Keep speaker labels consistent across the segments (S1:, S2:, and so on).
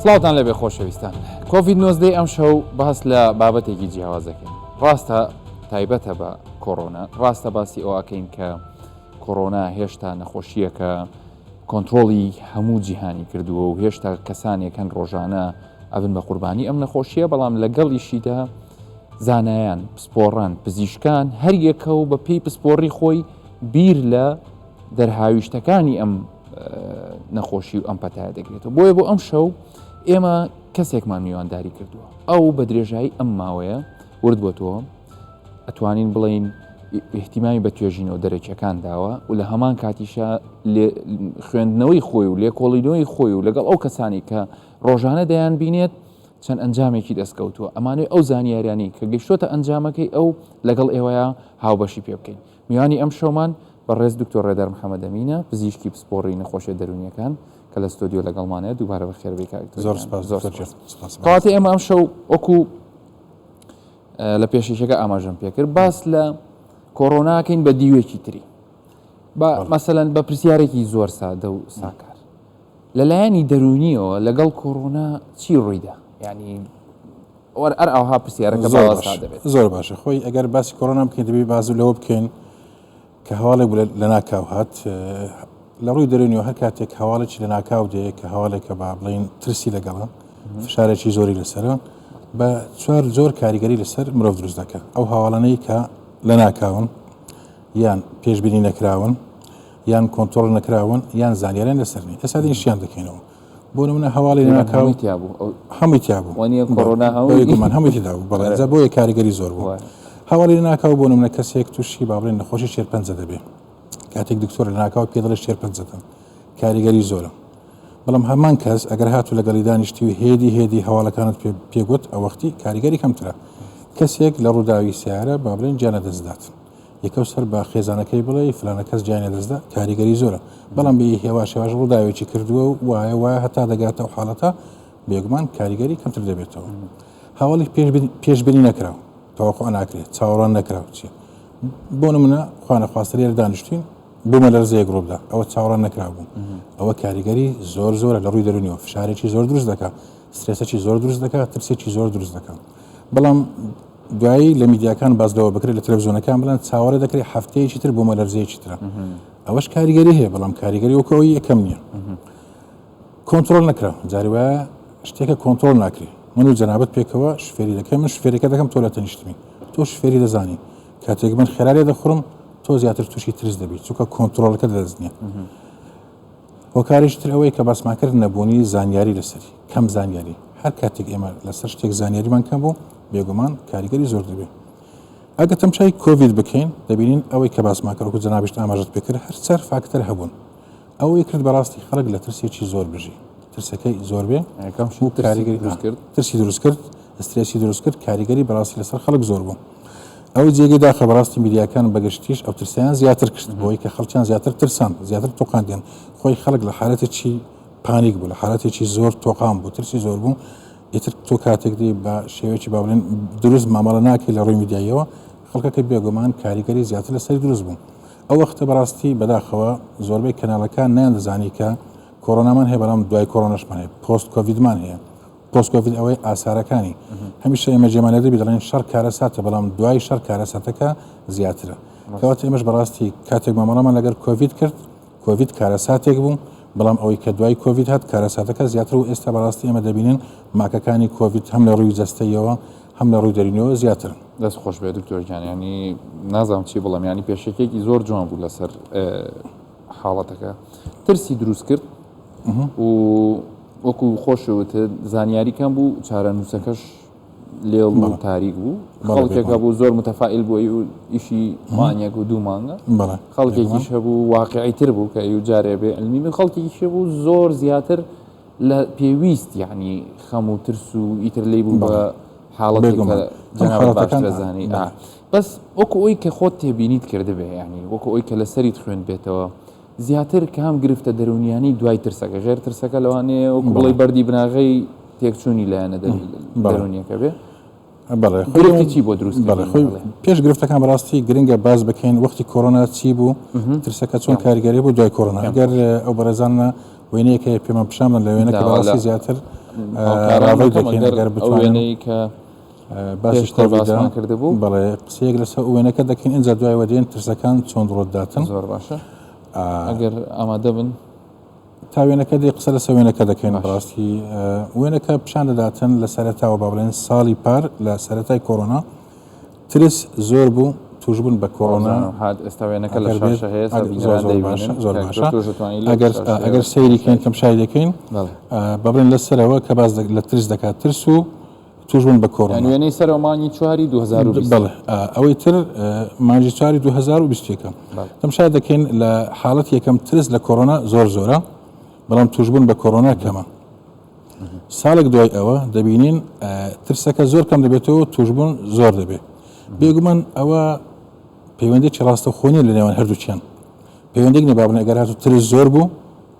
S1: سڵاوتان لەبێ خۆشەویستان کۆڤید 19 ئەم شەو باس لە بابەتێکی جیاواز دەکەین ڕاستە تایبەتە بە کۆرۆنا ڕاستە باسی ئەوەکەین کە کۆرۆنا هێشتا نەخۆشیەکە کۆنترۆڵی هەموو جیهانی کردووە و هێشتا کەسانێک هەن ڕۆژانە ئەبن بە قوربانی ئەم نەخۆشیە بەڵام لەگەڵیشیدا زانایان پسپۆڕان پزیشکان هەریەکە و بە پێی پسپۆڕی خۆی بیر لە دەرهاویشتەکانی ئەم نەخۆشی و ئەم پەتایە دەگرێتەوە بۆیە بۆ ئەم شەو ئێمە کەسێکمان میوانداری کردووە ئەو بە درێژایی ئەم ماوەیە ورد بۆتەوە ئەتوانین بڵین احتیمامی بە توێژینەوە دەرەکیەکان داوە و لە هەمان کاتیشە خوێندنەوەی خۆی و لێکۆڵینەوەی خۆی و لەگەڵ ئەو کەسانی کە ڕۆژانە دەیان بینێت چەند ئەنجامێکی دەستکەوتووە ئەمانەوێ ئەو زانیاریانی کە گەشتۆتە ئەنجامەکەی ئەو لەگەڵ ئێوەیە هاوبەشی پێ بکەین میوانی ئەم شەومان بەڕێز دکتۆر ڕێدار محەمەد ئەمینە، پزیشکی پسپۆڕی نەخۆشیە دەروونیەکان کە لە ستۆدیۆ لەگەڵمانە، دووبارە بەخێربێی کاک دکتۆر
S2: زۆر
S1: گیان.
S2: سپاس
S1: زۆر
S2: دکتۆر
S1: سپاس.
S2: گیان. سپاس بەڕێز.
S1: کەواتە ئێمە ئەم شەو وەکو لە پێشەکیەکە ئاماژەم پێکرد باس لە کۆرۆناکەین بە دیوێکی تری بە
S2: بەڵێ.
S1: مەسەلەن بە پرسیارێکی زۆر سادە و ساکار لە لایەنی دەروونیەوە لەگەڵ کۆرۆنا چی ڕوویدا؟ یعنی وەر ئەر ئاوها پرسیارەکە
S2: زۆر
S1: باوا
S2: باش
S1: سادە بێت.
S2: زۆر باشە خۆی ئەگەر باسی کۆرۆنا بکەین دەبێت باس لەوە بکەین کە هەواڵێک بوو لەناکاو هات لە ڕووی دەرونیەوە هەر کاتێک هەواڵێکی لەناکاو دێ کە هەواڵێکە با بڵین ترسی لەگەڵە فشارێکی زۆری لەسرە بە چوار زۆر کاریگەری لەسەر مرۆڤ دروست دەکەن ئەو هەواڵانەی کە لەناکاون یان پێشبینی نەکراون یان کۆنترۆڵ نەکراون یان زانیاریان لەسەر نی ئێستا دێین شیان دەکەینەوە بۆ نمونە هەواڵی لەناکاو
S1: هەمووی تیا بوو ئەو
S2: هەمووی تیا بوو
S1: وانیە کۆرۆنا هەمووی
S2: بێگومان هەمووی تێدا بوو بەڵێ جا بۆیە کاریگەری زۆر بوو
S1: وایە.
S2: هەواڵی لەناکاو بۆ نمونە کەسێک تووشی با بڵێن نەخۆشی شێرپەنجە دەبێ کاتێک دکتۆر لەناکاو پێ دەڵێ شێرپەنجەتە کاریگەری زۆرە بەڵام هەمان کەس ئەگەر هاتوو لەگەڵی دانیشتی و هێدی هێدی هەواڵەکانت پێ پێگوت ئەوەختی کاریگەری کەمترە کەسێک لە ڕووداوی سیارە با بڵێن گیان لەدەستدات یەکەو سەر بە خێزانەکەی بڵێ فلانە کەس گیانی لەدەستدا کاریگەری زۆرە بەڵام بێ هێواش هێواش ڕووداوێکی کردووە و وایە وایە هەتا دەگاتە ئەو حاڵەتە بێگومان کاریگەری کەمتر دەبێتەوە هەواڵی پێشبینی نەکراو تەوەقع ناکرێت چاوەڕوان نەکراو چییە بۆ نمونە خوانەخواستە لێرە دانیشتین بوومە لەرزەیەک ڕووبدا ئەوە چاوەڕوان نەکراو بوو ئەوە کاریگەری زۆر زۆرە لە ڕووی دەرونیەوە فشارێکی زۆر دروست دەکات سترێسێکی زۆر دروست دەکات ترسێکی زۆر دروست دەکات بەڵام دوایی لە میدیاکان باس لەوە بکرێت لە تەلەڤزیۆنەکان بڵێن چاوەڕێ دەکرێت هەفتەیەکی تر بوومەلەرزەیەکی ترە ئەوەش کاریگەری هەیە بەڵام کاریگەری وەکو ئەوەی یەکەم نییە کۆنترۆل نەکرا جاری وایە شتێکە کۆنترۆل ناکرێ من و جەنابەت پێکەوە شفێری دەکەم من شفێرەکە دەکەم تۆ لە تەنیشتمی تۆ شفێری دەزانی کاتێک من خێرا لێ دەخورم تۆ زیاتر تووشی ترس دەبیت چونکە کۆنترۆڵەکە دەست نییە هۆکاریش تر ئەوەی کە باسمان کرد نەبوونی زانیاری لەسەری، کەم زانیاری، هەر کاتێک ئێمە لەسەر شتێک زانیاریمان کەم بوو بێگومان کاریگەری زۆر دەبێت. ئەگەر تەمشای کۆڤید بکەین دەبینین ئەوەی کە باسمان کرد وەکو جەنابیشت ئاماژەت پێکرد هەر چەر فاکتەر هەبوون ئەوەی کرد بەڕاستی خەڵک لە ترسێکی زۆر بژی ترسەکەی زۆر بێ
S1: یەکەم شت
S2: و
S1: ترسی
S2: کاریگەری
S1: دروست کرد.
S2: ترسی دروست کرد سترێسی دروست کرد کاریگەری بەڕاستی لەسەر خەڵک زۆر بوو. ئەوەی جێگەی داخە بەڕاستی میدیاکان بەگشتیش ئەو ترسەیان زیاتر کرد بۆی کە خەڵکیان زیاتر ترساند زیاتر تۆقاندیان خۆی خەڵک لە حالەتێکی panic بوو لە حالەتێکی زۆر تۆقان بوو ترسی زۆر بوو ئیتر تۆ کاتێک دی بە شێوەیەکی با بڵێن دروست مامەڵە ناکەی لە ڕووی میدیاییەوە خەڵکەکە بێگومان کاریگەری زیاتر لەسەری دروست بوو ئەو وەختە بەڕاستی بەداخەوە زۆربەی کەناڵەکان نیان دەزانی کە کۆرۆنامان هەیە بەڵام دوای کۆرۆنەشمان هەیە پۆست کۆڤیدمان هەیە پۆست کۆڤید ئەوەی ئاسارەکانی هەمیشە ئێمە جێمان لێ دەبی دەڵێن شەڕ کارەساتە بەڵام دوای شەڕ کارەساتەکە زیاترە کەواتە ئێمەش بەڕاستی کاتێک مامەڵەمان لەگەر کۆڤید کرد کۆڤید کارەساتێک بوو بەڵام ئەوەی کە دوای کۆڤید هات کارەساتەکە زیاتر و ئێستا بەڕاستی ئێمە دەبینین ماکەکانی کۆڤید هەم لە ڕووی جەستەیەوە هەم لە ڕووی دەرونیەوە زیاترن.
S1: دەست خۆش بێ دکتۆر گیان یانی نازانم چی بڵێم یانی پێشەکیەکی زۆر جوان بوو لەسەر حاڵەتەکە ترسی دروست کرد و وەکو خۆشت زانیاری کەم بوو چارەنووسەکەش لێڵ و تاریک بوو خەڵکێک هەبوو زۆر متەفائیل بوو و ئیشی مانگێک و دوو مانگە خەڵکێکیش هەبوو واقعی تر بوو کە ئەو جارێ بێ علمی بوو خەڵکێکیش هەبوو زۆر زیاتر لە پێویست یعنی خەم و ترس و ئیتر لی بوو بە حاڵەتێک کە جەنابت باشتر زانی بەس وەکو ئەوی کە خۆت تێبینیت کردبێ یعنی وەکو ئەوی کە لەسەریت خوێند بێتەوە زیاتر کام گرفتە دەروونیانەی دوای ترسەکە غێر ترسەکە لەوانەیە وەکو بڵێی بەردی بناغەی تێکچوونی لایەنە دەروونیەکە بێ
S2: بەڵێ
S1: گرفتی چی بۆ دروست
S2: بەڵێ خۆی پێش گرفتەکان بەڕاستی گرنگە باس بکەین وەختی کۆرۆنا چی بوو ترسەکە چۆن کاریگەری بوو دوای کۆرۆنا ئەگەر ئەو بەڕێزانە وێنەیەکە پێمان پیشان بدەن لە وێنەکە بەڕاستی زیاتر. ڕاڤەی دەکەین ئەگەر بتوانین
S1: کە
S2: باسی
S1: پێشتر باسمان کردبوو.
S2: بەڵێ قسەیەک لەسەر ئەو وێنەکە دەکەین ئینجا دوای وەدێن ترسەکان چۆن ڕووداتن.
S1: زۆر باشە ئەگەر ئامادە بن.
S2: تا وێنەکە دێ قسە لەسەر وێنەکە دەکەین. بەڕاستی وێنەکە پیشان دەداتن لە سەرەتاوە با بڵێن ساڵی پار لە سەرەتای کۆرۆنا ترس زۆر بوو توشبوون بە کۆرۆنا
S1: هات ئێستا وێنەکە لە شاشە هەیە
S2: زۆر باشە زۆر باشە ئەگەر ئەگەر سەیری کەین تەمشای دەکەین بە بڵێن لە سەرەوە کە باس لە ترس دەکات ترس و توشبوون بە کۆرۆنا
S1: وێنەی سەرەوە مانگی چواری 2020
S2: بەڵێ ئەوەی تر مانگی چواری 2021 تەمشا دەکەین لە حاڵەت یەکەم ترس لە کۆرۆنا زۆر زۆرە بەڵام توشبوون بە کۆرۆنا کەمە ساڵێک دوای ئەوە دەبینین ترسەکە زۆر کەم دەبێتەوە توشبوون زۆر دەبێت بێگومان ئەوە پەیوەندێکی ڕاستەوخۆ نیە لە نێوان هەردووکیان پەیوەندێک نیە بابن ئەگەر هاتوو ترس زۆر بوو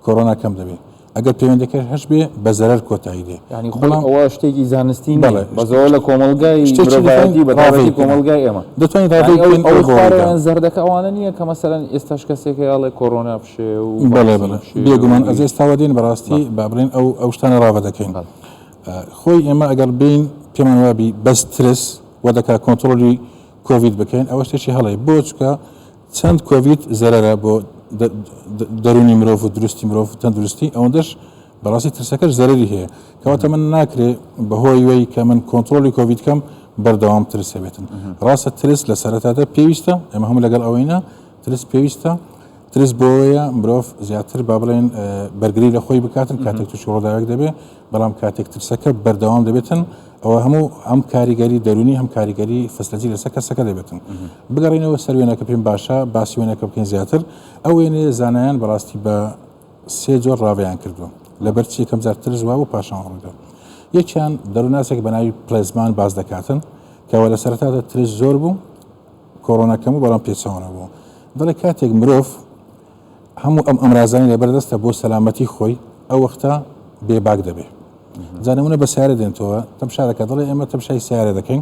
S2: کۆرۆنا کەم دەبێت ئەگەر پەیوەندەکەش هەش بێ بە زەرەر کۆتایی دێ
S1: یعنی خۆڵ ئەوە شتێکی زانستی
S2: بەڵێ
S1: بەزەوە لە کۆمەڵگای
S2: شتێکی
S1: مرۆڤایەتی بە تایبەتی
S2: ڕاڤەی
S1: کۆمەڵگای ئێمە
S2: دەتوانین
S1: یعنی
S2: ڕاڤەی
S1: ئەو
S2: بکەین
S1: ئەو
S2: ئەو بۆ ڕوودا
S1: خوارەیان زەردەکە ئەوانە نییە کە مەسەلەن ئێستاش کەسێک هەیە ئەڵێ کۆرۆنا بشێ و
S2: بەڵێ
S1: ڤاکسین
S2: بەڵێ
S1: بشێ و
S2: بێگومان ئەز ئێستاوە دێن بەڕاستی
S1: بەڵێ
S2: با بڵێن ئەو ئەو شتانە ڕاڤە دەکەین
S1: بەڵێ
S2: خۆی ئێمە ئەگەر بین پێمان وابی بەس ترس وە دەکا کۆنتڕۆلی کۆڤید بکەین ئەوە شتێکی هەڵەیە بۆ چکە چەند کۆڤید زەرەرە بۆ دەرونی مرۆڤ و دروستی مرۆڤ و تەندروستی ئەوەندەش بەڕاستی ترسەکەش زەرەری هەیە کەواتە من ناکرێ بەهۆی وەی کە من کۆنتڕۆلی کۆڤید کەم بەردەوام ترس هەبێتن ڕاستە ترس لە سەرەتادا پێویستە ئێمە هەموو لەگەڵ ئەوەینە ترس پێویستە ترس بۆیە مرۆڤ زیاتر با بڵێن بەرگری لە خۆی بکاتن کاتێک تووشی ڕووداوێک دەبێ بەڵام کاتێک ترسەکە بەردەوام دەبێتن ئەوە هەموو هەم کاریگەری دەرونی هەم کاریگەری فەسلەجی لەسەر کەسەکە دەبێتن بگەڕینەوە سەر وێنەکە پێم باشە باسی وێنەکە بکەین زیاتر ئەو وێنەیە زانایان بەڕاستی بە سێ جۆر ڕاڤەیان کردووە لەبەر چی یەکەم جار ترس وابوو پاشان ڕوویدا یەکیان دەروونناسێک بە ناوی پلێزمان باس دەکاتن کەەوە لە سەرەتادا ترس زۆر بوو کۆرۆنا کەم و بەڵام پێچەوانە بوو دەڵێ کاتێک مرۆڤ هەموو ئەم ئەمرازانی لەبەردەستە بۆ سەلامەتی خۆی ئەو وەختە بێباک دەبێ جا نمونە بە سیارە دێنتەوە تەمشا دەکات دەڵێ ئێمە تەمشای سیارە دەکەین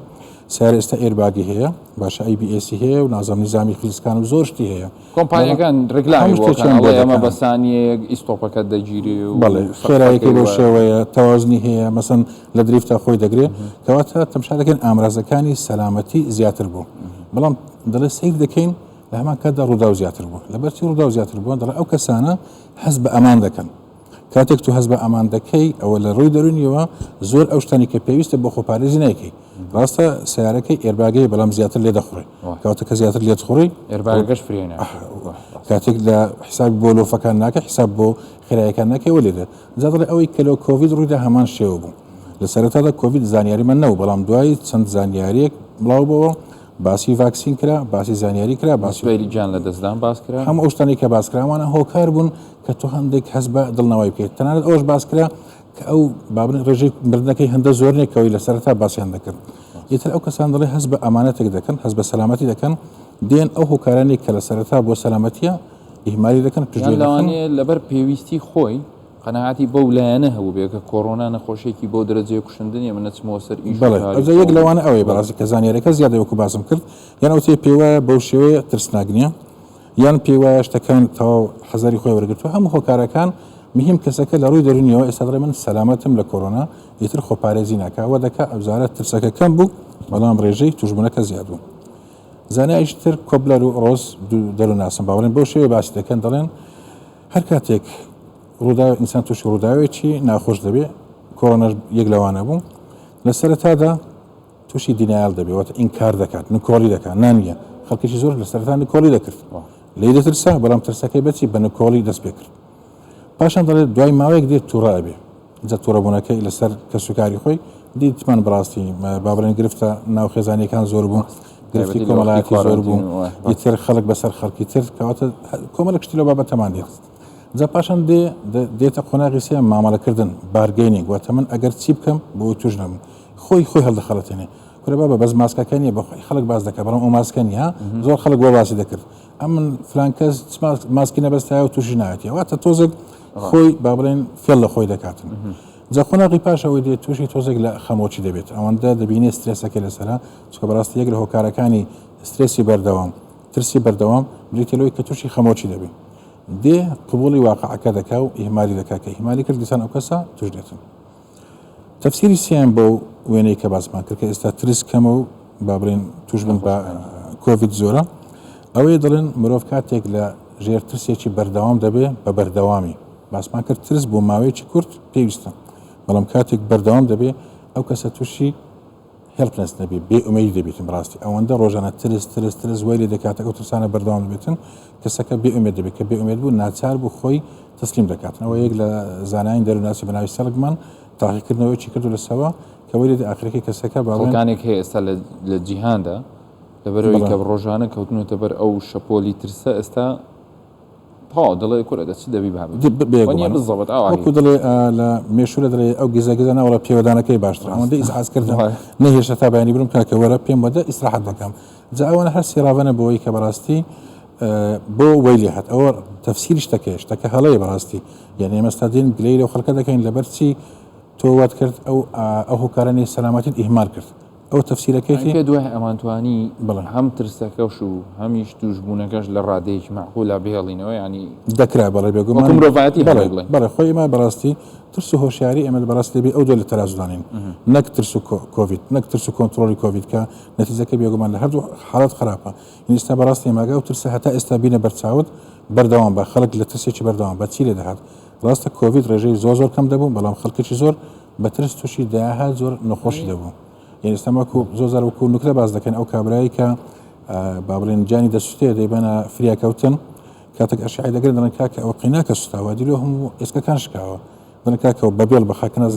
S2: سیارە ئێستا airbag ی هەیە باشە ABS ی هەیە و نازم نیزامی خلیسکان و زۆر شتی هەیە
S1: کۆمپانیەکان ڕێکلامی بۆ ئەکەن ئەڵێ ئەمە بە سانیەیەک ئیستۆپەکەت دەگیرێ و
S2: بەڵێ خێرایەکەی بەو شێوەیە تەوازنی هەیە مەسەن لە drift ا خۆی دەگرێ کەواتە تەمشا دەکەین ئامرازەکانی سەلامەتی زیاتر بوو بەڵام دەڵێ سەیر دەکەین لە هەمان کاتدا ڕووداو زیاتر بوو لەبەرچی ڕووداو زیاتر بووە دەڵێ ئەو کەسانە هەست بە ئەمان دەکەن کاتێک تۆ هەست بە ئەمان دەکەی ئەوە لە ڕووی دەروونیەوە زۆر ئەو شتانی کە پێویستە بۆ خۆپارێزی نایکەی ڕاستە سیارەکەی airbag ەی بەڵام زیاتر لێ دەخوڕی کەواتە کە زیاتر لێت خوڕی
S1: airbag ەکەش فرێ
S2: کاتێک لە حساب بۆ لۆفەکان ناکە حساب بۆ خێرایەکان ناکەی وە لێ دێ جا دەڵێ ئەوەی کە لە کۆڤید ڕوویدا هەمان شێوە بوو لە سەرەتادا کۆڤید زانیاریمان نەبوو بەڵام دوای چەند زانیاریەک بڵاو بۆوە باسی ڤاکسین کرا باسی زانیاری کرا باسی
S1: سوێری گیان لە دەستدان باس کرا
S2: هەموو ئەو شتانەی کە باس کرا ئەوانە هۆکار بوون کە تۆ هەندێک هەست بە دڵنەوایی بکەیت تەنانەت ئەوەش باس کرا کە ئەو با بڵێین ڕێژەی مردنەکەی هەندە زۆر نییە کەەوەی لە سەرەتا باسیان دەکرد ئیتر ئەو کەسان دەڵێ هەست بە ئەمانەتێک دەکەن هەست بە سەلامەتی دەکەن دێن ئەو هۆکارانەی کە لە سەرەتا بۆ سەلامەتیە ئیهمالی دەکەن پشتگوێ
S1: یان
S2: دەخەن.
S1: لەوانەیە لەبەر پێویستی خۆی قەناعەتی بەو لایەنە هەبووبێ کە کۆرۆنا نەخۆشیەکی بەو دەرەجەیە کوشندە نیە من نەچمەوە سەر ئیش و
S2: بەڵێ
S1: کاری
S2: ئەوجا یەک
S1: خۆم و
S2: لەوانە ئەوەیە
S1: بەڵێ.
S2: بەڕاستی کە زانیاریەکە زیادە وەکو باسم کرد یان ئەوتەی پێیوایە بەو شێوەیە ترسناک نیە یان پێیوایە شتەکان تەواو حەزەری خۆی وەرگرتووە هەموو هۆکارەکان مهم کەسەکە لە ڕووی دەروونیەوە ئێستا دەڵێ من سەلامەتم لە کۆرۆنا ئیتر خۆپارێزی ناکا وە دەکا ئەوجارە ترسەکە کەم بوو بەڵام ڕێژەی توشبوونەکە زیاد بوو زانایش تر کۆبلەر و ڕۆز دوو دەروونناسن باوەڕێن بەو شێوەیە باسی دەکەن دەڵێن هەر کاتێک ڕووداو ئینسان تووشی ڕووداوێکی ناخۆش دەبێ کۆرۆناش یەک لەوانە بوو لە سەرەتادا تووشی denial دەبێ واتە ئینکار دەکات نکۆڵی دەکات نانیە خەڵکێکی زۆر لە سەرەتا نکۆڵی دەکرد لێی دەترسا بەڵام ترسەکەی بەچی بە نکۆڵی دەست پێ کرد پاشان دەڵێت دوای ماوەیەک دێت تووڕە ئەبێ جا تووڕەبوونەکەی لەسەر کەسوکاری خۆی دیتمان بەڕاستی با بڵێن گرفتە ناو خێزانیەکان زۆر بوو گرفتی کۆمەڵایەتی زۆر بوو ئیتر خەڵک بەسەر خەڵکی تر کەواتە کۆمەڵێک شتی لەو بابەتەمان دێت جا پاشان دێ دێتە قۆناغی سێ مامەڵەکردن bargaining واتە من ئەگەر چی بکەم بۆ توش نەبم خۆی خۆی هەڵدەخەڵەتێنێ کورە بابە بەس ماسکەکە نییە بەخۆی خەڵک باس دەکات بەڵام ئەو ماسکە نییە زۆر خەڵک بۆ باسی دەکرد ئەمن فلان کەس ماسکی نەبەستایە و تووشی نایەتی واتە تۆزێک خۆی با بڵێن فێڵ لە خۆی دەکاتن جا قۆناغی پاش ئەوەی دێت تووشی تۆزێک لە خەمۆکی دەبێت ئەوەندە دەبینێ سترێسەکەی لەسەرە چونکە بەڕاستی یەک لە هۆکارەکانی سترێسی بەردەوام ترسی بەردەوام بریتە لەوەی کە تووشی خەمۆکی دەبێت دێ قبوڵی واقعەکە دەکا و ئیهمالی دەکا کە ئیهمالی کرد دیسان ئەو کەسە توش دێتن. تەفسیری سێیەم بەو وێنەی کە باسمان کرد کە ئێستا ترس کەمە و با بڵێن تووشبوون بە کۆڤید زۆرە، ئەوەیە دەڵێن مرۆڤ کاتێک لە ژێر ترسێکی بەردەوام دەبێ بە بەردەوامی، باسمان کرد ترس بۆ ماوەیەکی کورت پێویستە، بەڵام کاتێک بەردەوام دەبێ ئەو کەسە تووشی helpless دەبێ، بێ ئومێدی دەبێتن بەڕاستی ئەوەندە ڕۆژانە ترس ترس ترس وای لێ دەکات ئەو ترسانە بەردەوام دەبێتن کەسەکە بێ ئومێد دەبێت کە بێ ئومێد بوو ناچار بوو خۆی تەسلیم دەکاتن ئەوە یەک لە زانایان دەروونناسی بە ناوی سێلگمان تاقیکردنەوەیەکی کردو لەسەوە کە وەی لێ ئاخرەکەی کەسەکە باڵێن
S1: خەڵکانێک هەیە ئێستا لە جیهاندا لەبەرەوەی کە ڕۆژانە کەوتنەتە بەر ئەو شەپۆلی ترسە ئێستا تەواو دەڵێ کورە دە چ دەبی با ببی بزەبت ئاوا
S2: وەکو دەڵێ لە مێشوولە دەڵێ ئەو گزە گزە ناوەڵە پێوەدانەکەی باشتر ئەوەندە ئیزعاج کردم نەهێشتا تا بەیانی برم کاکە وەرە پێم وەدە ئیسراحەت دەکەم جا ئەوانە هەر سێراڤەنە بۆی کە بەڕاستی بۆ وەی لێ هات ئەوە تەفسیری شتەکەیە شتەکە هەڵەیە بەڕاستی یعنی ئێمە ئێستا دێن گلەیی لەو خەڵکە دەکەین لەبەر چی تۆ وات کرد ئەو ئەو هۆکارانەی سەلامەتیت ئیهمال کرد ئەو تەفسیرەکەیتی
S1: پێت وایە ئەمانتوانی
S2: بەڵێ.
S1: هەم ترسەکەش و هەمیش تووشبوونەکەش لە ڕادەیەکی مەعقولا بهێڵینەوە یانی
S2: دەکرا بەڵێ بێگومان
S1: وەکو مرۆڤایەتی
S2: بەڵێ
S1: هەڵێ بڵێین.
S2: بەڵێ خۆی ئێمە بەڕاستی ترس و هۆشیاری ئێمە بەڕاستی دەبێ ئەو دوو لە تەرازوو دانێین نەک ترس و کۆڤید نەک ترس و کۆنترۆڵی کۆڤید کە نەتیجەکەی بێگومان لە هەردوو حاڵەت خراپە یعنی ئێستا بەڕاستی ئێمە ئەگەر ئەو ترسە هەتا ئێستا بینە بەرچاوت بەردەوام بە خەڵک لە ترسێکی بەردەوام بە چی لێ دەهات ڕاستە کۆڤید ڕێژەی زۆر زۆر کەم دەبوو بەڵام خەڵکێکی زۆر بە ترس تووشی دەیاها جۆر نەخۆشی دەبوو یعنی ئێستا وەکو زۆر جار وەکو نوکتە باس دەکەن ئەو کابرایی کە با بڵێن گیانی دەسوتێ دەیبەنە فریاکەوتن کاتێک ئەشعی دەگرن دەڵێن کاکە ئەوە قیناکە سوتاوە دیلۆ هەموو ئێسکەکان شکاوە دەڵێن کاکە بە بێڵ بە خاکناز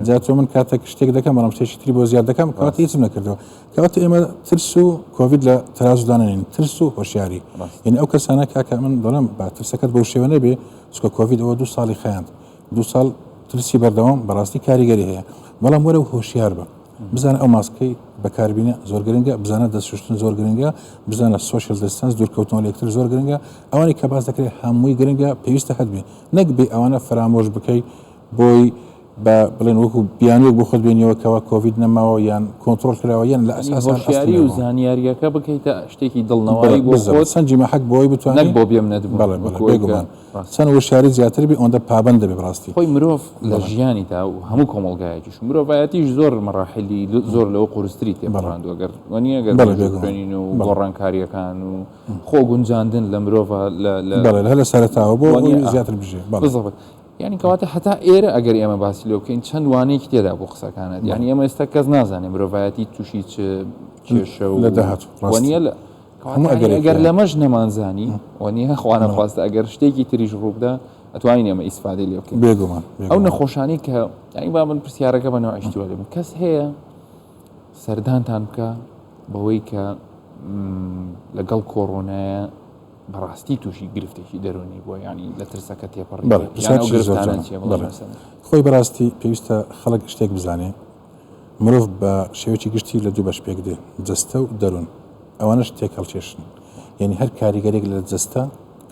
S2: جا تۆ من کاتێک شتێک دەکەم بەڵام شتێکی تری بۆ زیاد دەکەم کاتە هیچم نەکردەوە کاتە ئێمە ترس و کۆڤید لە تەرازوو دانەنین ترس و هۆشیاری یعنی ئەو کەسانە کاکە من دەڵێم با ترسەکەت بەو شێوە نەبێ چونکە کۆڤید ئەوە دوو ساڵی خایاند دوو ساڵ ترسی بەردەوام بەڕاستی کاریگەری هەیە بەڵام وەرە و هۆشیار بە بزانە ئەو ماسکەی بەکاربینە زۆر گرنگە بزانە دەست شوشتن زۆر گرنگە بزانە social distance دوورکەوتنەوە لە یەکتر زۆر گرنگە ئەوانەی کە باس دەکرێت هەمووی گرنگە پێویستە هەت بێ نەک بێ ئەوانە فەرامۆش بکەی بۆی بە بڵێن وەکو بیانوویەک بۆ خۆت بێنیەوە کەوا کۆڤید نەماوە یان کۆنترۆڵ کراوە یان لە ئەساسا
S1: هۆشیاری و زانیاریەکە بکەیتە شتێکی دڵنەوایی بۆ خۆت
S2: سەنجی مەحەک بۆی بتوانی
S1: نەک بۆ بێمنەت بوون
S2: بەڵێ بەڵێ بێگومان چەند وشیاری زیاتر بی ئەوەندە پابەند دەبی بەڕاستی.
S1: خۆی مرۆڤ لە ژیانیدا و هەموو کۆمەڵگایەکیش و مرۆڤایەتیش زۆر مەڕاحیلی زۆر لەوە قورستری تێپەڕاندووە گەر وەنیە گەر مێژوو بخوێنین و گۆڕانکارییەکان و خۆ گونجاندن لە مرۆڤ لە
S2: بەڵێ هەر لە سەرەتاوە بۆ ئەوەی زیاتر بژێ بەڵێ
S1: بالضبط یعنی کەواتە هەتا ئێرە ئەگەر ئێمە باسی لێ بکەین چەند وانەیەکی تێدا بوو قسەکانت یعنی ئێمە ئێستا کەس نازانێ مرۆڤایەتی تووشی چ کێشە و
S2: لە داهاتوو ڕاستە
S1: وەنیە لە
S2: هەموو ئەگەرێک
S1: ئەگەر لەمەش نەمانزانی وەنیە خوا نەخواستە ئەگەر شتێکی تریش ڕووبدا ئەتوانین ئێمە ئیسفادەی لێ بکەین
S2: بێگومان
S1: ئەو نەخۆشانی کە یعنی با من پرسیارەکە بە نەوعی شتی وەرگرم کەس هەیە سەردانتان بکە بەوەی کە لەگەڵ کۆرۆنایە بەڕاستی تووشی گرفتێکی دەرونی بووە ینی لە ترسەکە تێپەڕی
S2: خۆی بەڕاستی پێویستە خەڵک شتێک بزانێ مرۆڤ بە شێوەیەکی گشتی لە دوو بەش پێک دێ، جەستە و دەروون. ئەوانەش تێکهەڵکێشن. یانی هەر کاریگەرییەک لە جەستە،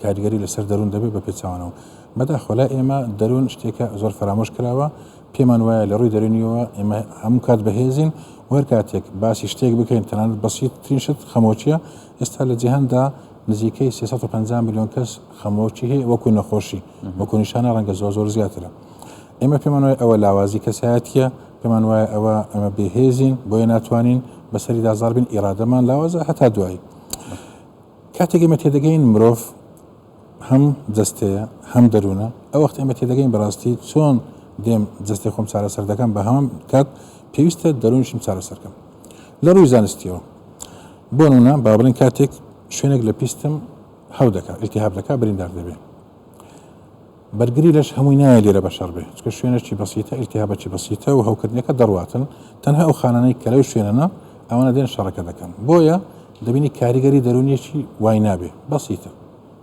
S2: کاریگەری لەسەر دەروون دەبێ بە پێچەوانەوە. بەداخەوە لای ئێمە دەروون شتێکە زۆر فەرامۆش کراوە، پێمان وایە لە ڕووی دەروونییەوە ئێمە هەموو کات بەهێزین و هەر کاتێک باسی شتێک بکەین، تەنانەت بەسیتترین شت خەمۆکییە. ئێستا لە جیهاندا نزیکەی 350 ملیۆن کەس خەمۆکی هەیە وەکوو نەخۆشی، وەکوو نیشانە ڕەنگە زۆر زۆر زیاترە. ئێمە پێمان وایە ئەوە لاوازی کەسایەتییە، پێمان وایە ئەوە ئەمە بێهێزین بۆیە ناتوانین بەسەریدا زاڵ بین، ئیرادەمان لاوازە هەتا دوایی. کاتێک ئێمە تێدەگەین مرۆڤ هەم جەستەیە هەم دەروونە، ئەو وەخت ئێمە تێدەگەین بەڕاستی چۆن دێم جەستەی خۆم چارەسەر دەکەم بە هەمان کات پێویستە دەروونیشم چارەسەر کەم لە ڕووی زانستیەوە. بۆ نمونە با بڵێین کاتێک شوێنێک لە پیستم هەو دەکات، ئیلتیهاب دەکات، بریندار دەبێ. بەرگری لەش هەمووی نایە لێرە بەشەڕ بێ چونکە شوێنەکی بەسیتە ئیلتیهابەکی بەسیتە و هەوکردنەکە دەڕواتن تەنها ئەو خانانەی کە لەو شوێنەنە ئەوانە دێن شەڕەکە دەکەن بۆیە دەبینی کاریگەری دەروونیەکی وای نابێ بەسیتە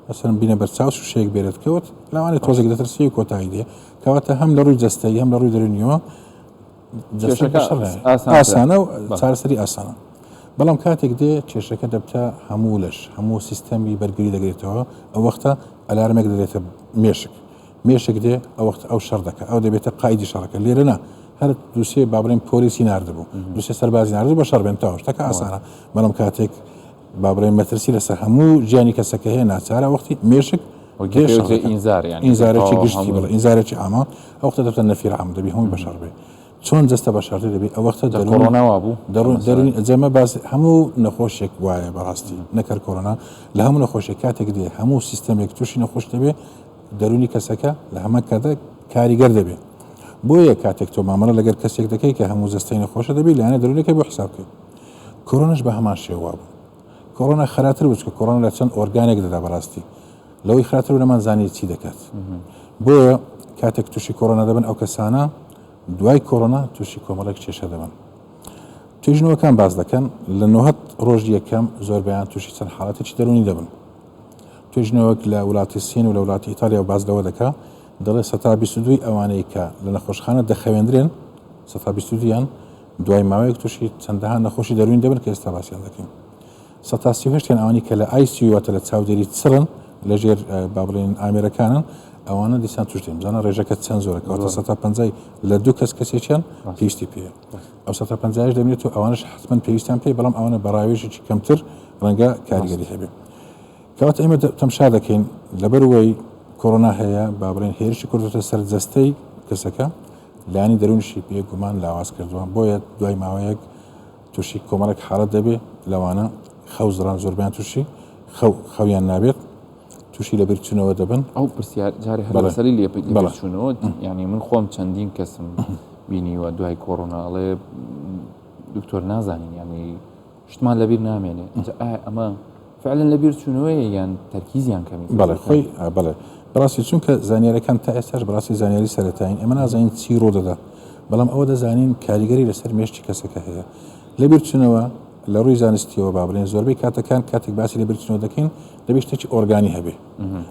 S2: مەسەلەن بینە بەرچاو شوشەیەک بێرت کەوت لەوانەیە تۆزێک دەترسی و کۆتایی دێ کەواتە هەم لە ڕووی جەستەیی هەم لە ڕووی دەروونیەوە
S1: کێشەکە
S2: ئاسانە و چارەسەری ئاسانە بەڵام کاتێک دێ کێشەکە دەبتە هەموو لەش هەموو سیستەمی بەرگری دەگرێتەوە ئەو وەختە ئەلارمێک دەدرێتە مێشک مێشک دێ ئەو وەختە ئەو شەڕ دەکە ئەو دەبێتە قایدی شەڕەکە لێرە نا هەر دووسێ با بڵێن پۆلیسی ناردبوو دووسێ سەربازی ناردبوو بە شەڕ بێن تەواو شتەکە ئاسانە بەڵام کاتێک با بڵێن مەترسی لەسەر هەموو ژیانی کەسەکە هەیە ناچارە وەختی مێشک
S1: ئینزار
S2: ئینزارێکی گشتی بڵێ ئینزارێکی ئامە ئەو وەختە دەبتە نەفیر عام دەبی هەمووی بە شەڕ بێ. چۆن جەستە بە شەڕی دەبێ ئەو وەختە
S1: جا
S2: دەروون
S1: کۆرۆنا وابوو
S2: دەروون
S1: مەسەلەن؟
S2: دەروونی جەمە باس هەموو نەخۆشێک وایە بەڕاستی نەکەر کۆرۆنا لە هەموو نەخۆشێک کاتێک دێ هەموو سیستەمێک تووشی نەخۆش دەبێ دەروونی کەسەکە لە هەمان کاتدا کاریگەر دەبێ بۆیە کاتێک تۆ مامەڵە لەگەر کەسێک دەکەی کە هەموو جەستەی نەخۆشە دەبی لایەنە دەروونەکەی بۆ حساب بکەی کۆرۆناش بە هەمان شێوە وابوو کۆرۆنا خراپتر بوو چونکە کۆرۆنا لە چەند ئۆرگانێک دەدا بەڕاستی لەوەی خراپتر بوو نەمانزانی چی دەکات بۆیە کاتێک تووشی کۆرۆنا دەبن ئەو کەسانە دوای کۆرۆنا تووشی کۆمەڵێک کێشە دەبن توێژینەوەکان باس دەکەن لە 90 ڕۆژ یەکەم زۆربیان تووشی چەند حاڵەتێکی دەروونی دەبن توێژینەوەک لە وڵاتی سین و لە وڵاتی ئیتالیا و باس لەوە دەکا دەڵێ سەتا 22 ئەوانەی کە لە نەخۆشخانە دەخەوێندرێن سەتا 22یان دوای ماوەیەک تووشی چەندەها نەخۆشی دەروونی دەبن کە ئێستا باسیان دەکەین. 38% یان ئەوانەی کە لە ICU واتە لە چاودێری چڕن لە ژێر با بڵێن ئامێرەکانن ئەوانە دیسان توش دێن بزانە ڕێژەکە چەند زۆرە کەواتە 50% لە دوو کەس کەسێکیان پێویستی پێیە ئەو 50% دەبێت و ئەوانش حتمما پێویستیان پێ بەڵام ئەوانە بە ڕاوێژێکی کەمتر ڕەنگە کاریگەری هەبێت کەواتە ئێمە تەمشا دەکەین لەبەرەوەی کۆرۆنا هەیە با بڵێن هێرشی کردوتە سەر جەستەی کەسەکە لایەنی دەروونیشی بێگومان لاواز کردووە بۆیە دوای ماوەیەک تووشی کۆمەڵێک حاڵەت دەبێ لەوانە خەو زڕان زۆربیان تووشی خەو خەویان نابێت تووشی لە بیرچوونەوە دەبن.
S1: ئەو پرسیار جارێ هەر لەسەری لێ بیرچوونەوە یعنی من خۆم چەندین کەسم بینیوە دوای کۆرۆنا ئەڵێ دکتۆر نازانین یعنی شتمان لەبیر نامێنێ ئینجا ئایا ئەمە فعلا لەبیر چوونەوەیە یان تەرکیزیان کەمی
S2: بەڵێ خۆی بەڵێ بەڕاستی چونکە زانیارەکان تا ئێستاش بەڕاستی زانیاری سەرەتایین ئێمە نازانین چی ڕوو دەدا بەڵام ئەوە دەزانین کاریگەری لەسەر مێشکی کەسەکە هەیە لەبیر چونەوە لە ڕووی زانستیەوە با بڵێن زۆربەی کاتەکان کاتێک باسی لەبیر چونەوە دەکەین دەبێت شتێکی ئۆرگانی هەبێ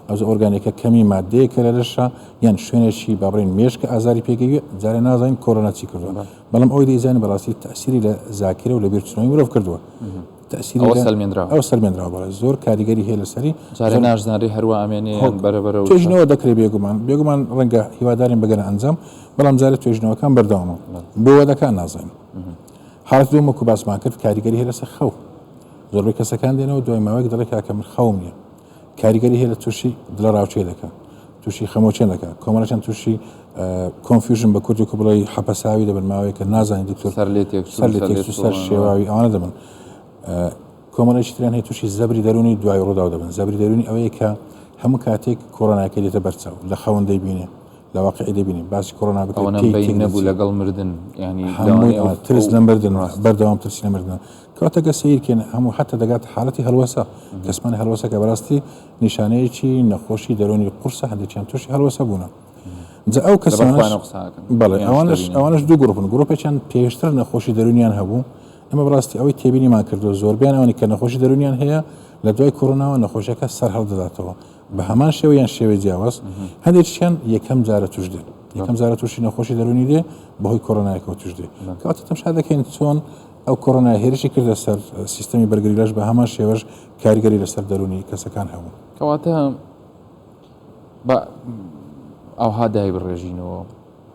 S2: ئەو ئۆرگانێکە کەمی مادەیەکە لە لەشە یان شوێنێکی با بڵێن مێشکە ئازاری پێگەوی جارێ نازانین کۆرۆنا چی کردووە بەڵام ئەوەی دەیزانین بەڕاستی تەئسیری لە زاکرە و لە بیرچوونەوەی مرۆڤ کردووە. تەئسیری
S1: ئەوە سەلمێنراوە.
S2: ئەوە سەلمێنراوە بەڵێ زۆر کاریگەری هەیە لەسەری.
S1: جارێ ناشزانرێ هەروا ئەمێنێ یان بەرە بەرە و
S2: توێژینەوە دەکرێ بێگومان بێگومان ڕەنگە هیوادارین بگەنە ئەنجام بەڵام جارێ توێژینەوەکان بەردەوامە بۆ وا دەکا نازانین. حاڵەتی دووەم وەکو باسمان کرد کاریگەری هەیە لەسەر خەو. زۆربەی کەسەکان دێنەوە دوای ماوەیەک دەڵێ کاکە من خەوم نییە. کاریگەری هەیە لە تووشی دڵەڕاوکێ دەکا تووشی خەمۆکێن دەکا کۆمەڵەکان تووشی confusion بە کوردی کو بڵێی حەپەساوی دەبن ماوەیەکە نازانین دکتۆر
S1: سەر لێ تێک
S2: سەر لێ تێک سەر شێواوی ئەوانە دەبن کۆمەڵێکی تریان هەیە تووشی زەبری دەروونی دوای ڕووداو دەبن زەبری دەروونی ئەوەیە کە هەموو کاتێک کۆرۆناکە دێتە بەرچاو لە خەون دەیبینێ لە واقعی دەبینی باسی کۆرۆنا بکرێت
S1: ئەوەنە
S2: پێی
S1: بەین
S2: تێک
S1: نەبوو
S2: دەچێت.
S1: لەگەڵ مردن یانی
S2: هەمووی
S1: لەوانەیە
S2: ئەوە
S1: ئەو
S2: ترس
S1: ئەو
S2: لە مردن
S1: ڕاست.
S2: بەردەوام ترسی لە مردنە کەواتە گەر سەیرکەین هەموو حەتا دەگاتە حاڵەتی هەڵوەسە کەسمانی هەڵوەسە کە بەڕاستی نیشانەیەکی نەخۆشی دەروونی قورسە هەندێکیان تووشی هەڵوەسە بوونە جا ئەو
S1: لەبەر
S2: کەسانەش
S1: خۆیانەوە قسە ئەکەن
S2: بەڵێ
S1: یان شتە
S2: ئەوانەش
S1: بینن.
S2: ئەوانەش دوو گروپن گروپێکیان پێشتر نەخۆشی دەروونیان هەبوو ئێمە بەڕاستی ئەوەی تێبینیمان کردووە زۆربەیان ئەوانەی کە نەخۆشی دەروونیان هەیە لە دوای کۆرۆناوە نەخۆشیەکە سەرهەڵدەداتەوە بە هەمان شێوە یان شێوەی جیاواز هەندێکیان یەکەم جارە توش دێن یەکەم جارە تووشی نەخۆشی دەروونی دێ بەهۆی کۆرۆنایەکەوە توش دێ کەواتە تەمشا دەکەین چۆن ئەو کۆرۆنا هێرشی کردە سەر سیستەمی بەرگری لەش بە هەمان شێوەش کاریگەری لەسەر دەروونی کەسەکان هەبوو.
S1: کەواتە با ئاوها دایبڕێژینەوە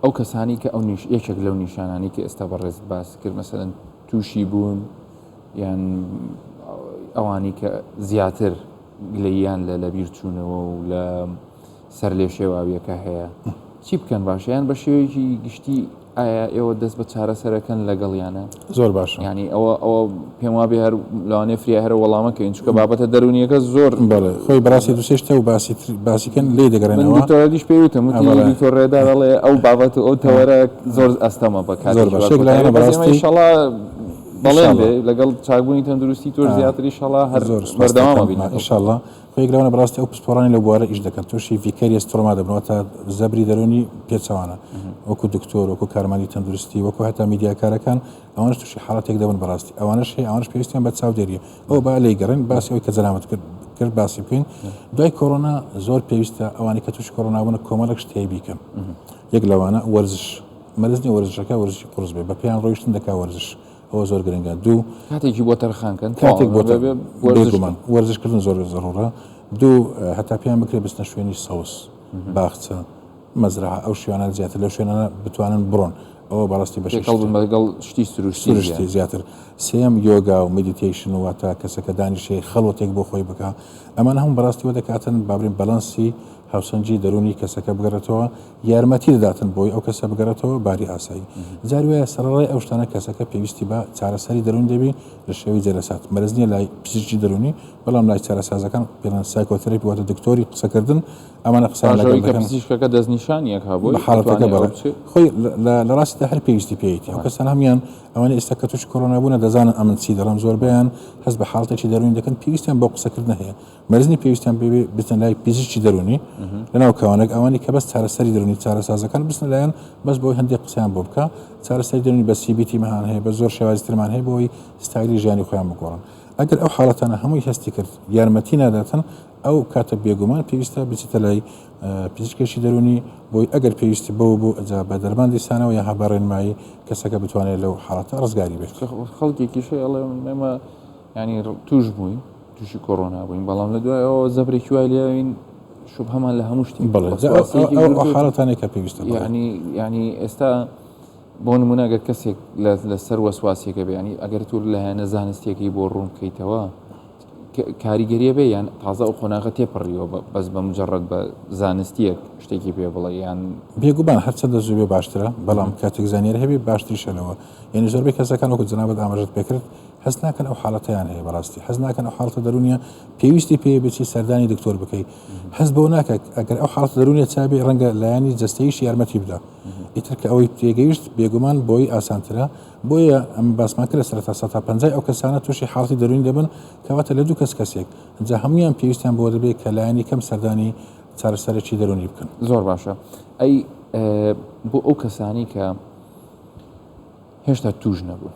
S1: ئەو کەسانی کە ئەو نیش یەکێک لەو نیشانانی کە ئێستا بەڕێزت باس کرد مەسەلەن تووشی بوون یان ئەوانی کە زیاتر گلەییان لە لەبیرچوونەوە و لە سەرلێشێواوییەکە هەیە چی بکەن باشە یان بە شێوەیەکی گشتی ئایا ئێوە دەست بە چارەسەرەکەن لەگەڵیانە
S2: زۆر باشە
S1: ینی ئەوە ئەوە پێم وابێ هەر لەوانەیە فریا هەرە وەڵامەکەین چونکە بابەتە دەرونیەکە زۆر
S2: بەڵێ خۆی بەڕاستی دوو سێ شتە و باسی باسیکەن لێی
S1: من
S2: دەگەڕێنەوە
S1: دکتۆرەدیش پێی وتم وتی
S2: بەڵێ.
S1: دکتۆر ڕێدار ئەڵێ ئەو بابەت و ئەو تەوەرە زۆر ئەستەمە بە
S2: زۆر
S1: کاتێکی
S2: باش
S1: وا
S2: یەک لایەنە
S1: کۆتایی بێت. بەس ئێمە
S2: بەڕاستی
S1: ئیشەڵا بەڵێن
S2: ئینشاڵڵا
S1: بێ لەگەڵ چاکبوونی تەندروستی تۆش زیاتر ئیشەڵا هەر
S2: زۆر سوپاس
S1: بەردەوام
S2: دەکەم
S1: ئەبین لەگەڵ.
S2: ئینشاڵڵا خۆ یەک لەوانە بەڕاستی ئەو پسپۆڕانی لەو بوارە ئیش دەکەن تووشی vicarious trauma دەبن واتە زەبری دەروونی پێچەوانە وەکو دکتۆر وەکو کارمەندی تەندروستی وەکو هەتا میدیاکارەکان ئەوانش تووشی حاڵەتێک دەبن بەڕاستی ئەوانش هەیە ئەوانش پێویستیان بە چاودێریە ئەو با لێی گەڕێن باسی ئەوەی کە جەنابت کرد کرد باسی بکەین دوای کۆرۆنا زۆر پێویستە ئەوانەی کە تووشی کۆرۆنا بوون کۆمەڵێک شت هەیە بیکەن یەک لەوانە وەرزش مەرج نییە وەرزشەکە وەرزشی قورس بێ بە پێیان ڕۆیشتن دەکا وەرزش ئەوە زۆر گرنگە دوو
S1: کاتێکی بۆ تەرخان کەن
S2: کاتێک بۆ
S1: بێ وەرزش
S2: بێگومان وەرزشکردن زۆر زەڕوڕە دوو هەتا پێیان بکرێت بچنە شوێنی سەوز باخچە مەزرعە ئەو شوێنانە زیاتر لەو شوێنانە بتوانن بڕۆن ئەوە بەڕاستی بەشێکی
S1: تێکەڵ بن لەگەڵ شتی سروشتی
S2: سروشتی زیاتر سێیەم یۆگا و meditation واتە کەسەکە دانیشێ خەڵوتێک بۆ خۆی بکا ئەمانە هەموو بەڕاستی وە دەکاتن با بڵێین balance ی هاوسەنگی دەروونی کەسەکە بگەڕێتەوە، یارمەتی دەداتن بۆی ئەو کەسە بگەڕێتەوە باری ئاسایی. جاری وایە سەرەڕای ئەو شتانە کەسەکە پێویستی بە چارەسەری دەروونی دەبی لە شێوەی جەلەسات. مەرج نییە لای پزیشکی دەروونی، بەڵام لای چارەسازەکان پێڵێن psychotherapy واتە دکتۆری قسەکردن ئەمانە قسەیان
S1: پاش
S2: لەگەڵ
S1: ئەوەی کە
S2: دەکەن.
S1: پزیشکەکە دەستنیشانی ئەکا بۆی
S2: بە حاڵەتەکە
S1: ئەتوانێ ئەوە
S2: بەڵێ.
S1: بچێ؟
S2: خۆی لە ڕاستیدا هەر پێویستی پێیەتی. ئەو کەسانە هەموویان ئەوانەی ئێستا کە تووشی کۆرۆنا بوونە دەزانن ئەمن چی دەڵێم، زۆربەیان هەست بە حاڵەتێکی دەروونی دەکەن پێویستیان بەو قسەکردنە هەیە. مەرج نیە پێویستیان پێ بێ بچنە لای پزیشکی دەروونی لەناو کەوانێک ئەوانی کە بەس چارەسەری دەروونی چارەسازەکان بچنە لایەن بەس بۆی هەندێک قسەیان بۆ بکە چارەسەری دەروونی بە CBT مان هەیە بە زۆر شێوازی ترمان هەیە بۆی ستایلی ژیانی خۆیان بگۆڕن ئەگەر ئەو حاڵەتانە هەمووی هەستی کرد یارمەتی ناداتن ئەو کاتە بێگومان پێویستە بچیتە لای پزیشکێکی دەروونی بۆی ئەگەر پێویستی بەوە بوو ئەجا بە دەرمان دیسانەوە یا بە ڕێنمایی کەسەکە بتوانێت لەو حاڵەتە ڕزگاری بێت.
S1: خەڵکێکیش هەیە ئەڵێ ئێمە ینی توش بووین تووشی کۆرۆنا بووین بەڵام لە دوای ئەوە زەبرێکی وای لێوین شوبهەمان لە هەموو شتێک
S2: بەڵێ حاڵەتانێک کە پێویستە
S1: ینی ینی ئێستا بۆ نمونە ئەگەر کەسێک لەسەر وەسواسێکە بیانی ئەگەر تو لایەنە زانستیەکەی بۆ ڕوون بکەیتەوە کاریگەریە بێ یان تازە ئەو قۆناغە تێپەڕیوە بەس بە مجرد بە زانستیەک شتێکی پێ بڵێ یان
S2: بێگومان هەرچەندە زوو بێ باشترە بەڵام کاتێک زانیاری هەبێ باشتریشە لەوە یعنی زۆربەی کەسەکان وەکو جەنابت ئاماژەت پێکرد هەست ناکەن ئەو حاڵەتەیان هەیە بەڕاستی حەز ناکەن ئەو حاڵەتە دەروونیە پێویستی پێ بچی سەردانی دکتۆر بکەی هەست بەوە ناکە ئەگەر ئەو حاڵەتە دەروونیە چابێ ڕەنگە لایەنی جەستەیش یارمەتی بدا ئیتر کە ئەوەی تێگەیشت بێگومان بۆی ئاسانترە بۆیە ئەم باسمان کرد سەرەتا 150 ئەو کەسانە تووشی حاڵەتی دەروونی دەبن کەواتە لە دوو کەس کەسێک جا هەمویان پێویستیان بۆ دەبێت کە لایەنی کەم سەردانی چارەسەرێکی دەروونی بکەن.
S1: زۆر باشە ئەی بۆ ئەو کەسانی کە هێشتا توش نەبوون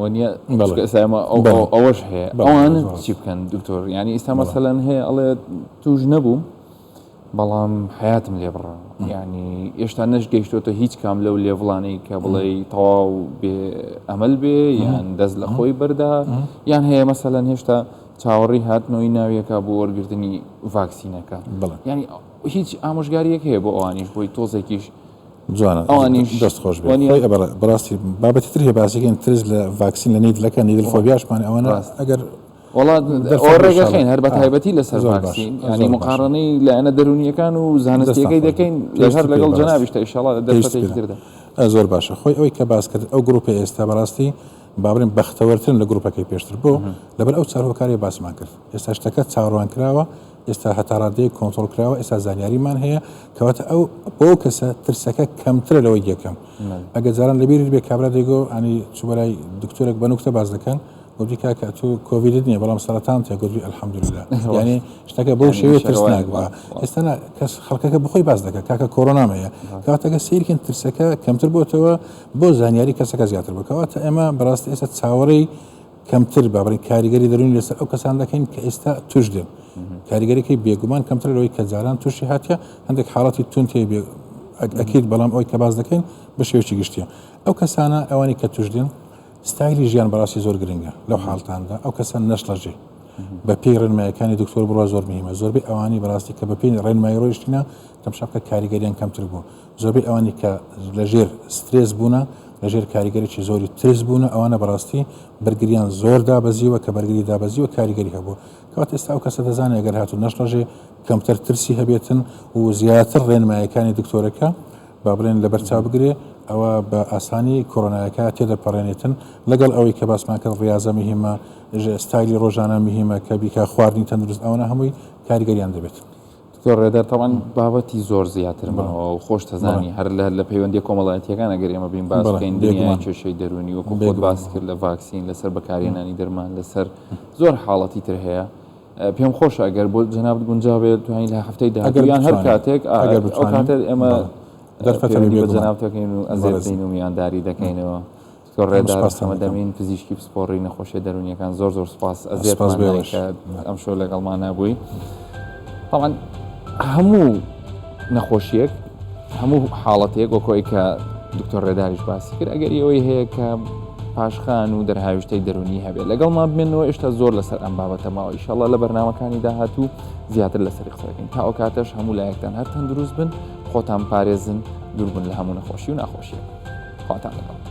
S1: وەنیە ئەوەش هەیە ئەوان چی بکەن دکتۆر ینی ئیستا مەسەلەن هەیە ئەڵێ توش نەبووم بەڵام حیاتم لێ بڕە ینی هێشتا نەش گەیشتۆتە هیچ کام لەو لێڤڵانەی کە بڵێ تەواو بێ ئەمەل بێ یان دەست لە خۆی بەردا یان هەیە مەسەلەن هێشتا چاوەڕی هاتنەوەی ناویەکە بۆ وەرگرتنی ڤاکسینەکە ینی هیچ ئامۆژگاریەک هەیە بۆ ئەوانیش بۆی تۆزێکیش
S2: جوانە
S1: ئەوانیش
S2: دەست خۆش بێت خۆی ئەبەڵێ بەڕاستی بابەتی تر هەیە باسیکەین ترس لە ڤاکسین لە needle ەکە needle phobia شمان ئەوانە ئەگەر
S1: وەڵا ڕێگەخەین هەر بە تایبەتی لەسەر ڤاکسین ینی مقارنەی لایەنە دەرونیەکان و زانستیەکەی دەکەین هەر لەگەڵ جەنابیشتە ئیشەڵا دەرفەتێکی تردا
S2: زۆر باشە خۆی ئەوەی کە باس کرد ئەو گروپە ئێستا بەڕاستی با بڵێن بەختەوەرترن لە گروپەکەی پێشتر بۆ لەبەر ئەو چار هۆکاری باسمان کرد ئێستا شتەکە چاوەڕوان کراوە ئێستا هەتا ڕادەیەک کۆنتڕۆڵ کراوە، ئێستا زانیاریمان هەیە، کەواتە ئەو بۆ ئەو کەسە ترسەکە کەمترە لەوەی یەکەم. ئەگەر جاران لەبیرت بێ کابرا دەیگۆ ئەنی چوو بەلای دکتۆرێک بە نوکتە باس دەکەن گوتی کاکە ئەتوو کۆڤیدت نییە بەڵام سەرەتانت هەیە گوتی الحمدلله یعنی شتەکە بەو شێوەیە ترسناک بووە ئێستا نا کەس خەڵکەکە بخۆی باس دەکات کاکە کۆرۆنام هەیە کەواتە ئەگەر سەیرکەین ترسەکە کەمتر بۆتەوە بۆ زانیاری کەسەکە زیاتر بوو کەواتە ئێمە بەڕاستی ئێستا چاوەڕێی کەمتر با بڵێین کاریگەری دەروونی لەسەر ئەو کەسان دەکەین کە ئێستا توش دێن کاریگەریەکەی بێگومان کەمتر لەوەی کە جاران تووشی هاتیە هەندێک حاڵەتی توند هەیە ئەکید بەڵام ئەوی کە باس دەکەین بە شێوەیەکی گشتیە ئەو کەسانە ئەوانی کە توش دێن ستایلی ژیان بەڕاستی زۆر گرنگە لەو حاڵتاندا ئەو کەسە نەشڵەژێ بە پێی ڕێنمایەکانی دکتۆر بڕوا زۆر مهمە زۆربەی ئەوانی بەڕاستی کە بە پێی ڕێنمایی ڕۆیشتینە تەمشا بکە کاریگەریان کەمتر بوو زۆربەی ئەوانی کە لەژێر سترێس بوونە، لەژێر کاریگەریی زۆری ترس بوونە، ئەوانە بەڕاستی بەرگریان زۆر دابەزیوە، کە بەرگری دابەزیوە کاریگەری هەبووە. کەواتە ئێستا ئەو کەسە دەزانێت گەر هاتوو نەشڵەژێ، کەمتر ترسی هەبێتن و زیاتر ڕێنمایەکانی دکتۆرەکە با بڵێن لەبەرچاو بگرێ، ئەوە بە ئاسانی کۆرۆنایەکە تێدەپەڕێنێتن. لەگەڵ ئەوەی کە باسمان کرد ڕیازە مهیمە، ستایلی ڕۆژانە مهیمە کە بیکا خواردنی تەندروست ئەوانە هەمووی کاریگەریان دەبێت.
S1: دکتۆر ڕێدار تەبعەن بابەتی زۆر زیاتر ماوە و خۆش دەزانی هەر لە پەیوەندیە کۆمەڵایەتیەکان ئەگەر ئێمە بین باس بکەین دنیای کێشەی دەروونی وەکو خۆت باس کرد لە ڤاکسین لەسەر بەکارهێنانی دەرمان لەسەر زۆر حاڵەتی تر هەیە پێم خۆشە ئەگەر بۆ جەنابت گونجا بێت توانین لە هەفتەی داهاتوو یان هەر کاتێک ئەگەر ئەو کاتێک ئێمە
S2: دەرفەتە
S1: بە جەنابت دەکەین و ئەزیەت دەین و میوانداری دەکەینەوە. دکتۆر ڕێدار محەمەد ئەمین پزیشکی پسپۆڕی نەخۆشیە دەروونیەکان زۆر زۆر سپاس ئەزیەتمان دای کە ئەمشەو لەگەڵمانە بووی. طبعا هەموو نەخۆشیەک هەموو حاڵەتێک وەکۆی کە دکتۆر ڕێداریش باسی کرد ئەگەر ئەوەی هەیە کە پاشخان و دەرهاویشتەی دەرونی هەبێت لەگەڵمان بمێنەوە ئێشتا زۆر لەسەر ئەم بابەتە ماوە ئیشەڵا لە بەرنمەکانی داهاتوو زیاتر لەسەری قسە دەکەین تا ئەو کاتەش هەموو لایەکتان هەر تەندروست بن خۆتان پارێزن دووربن لە هەموو نەخۆشی و ناخۆشیەک خواتان لەگەڵ.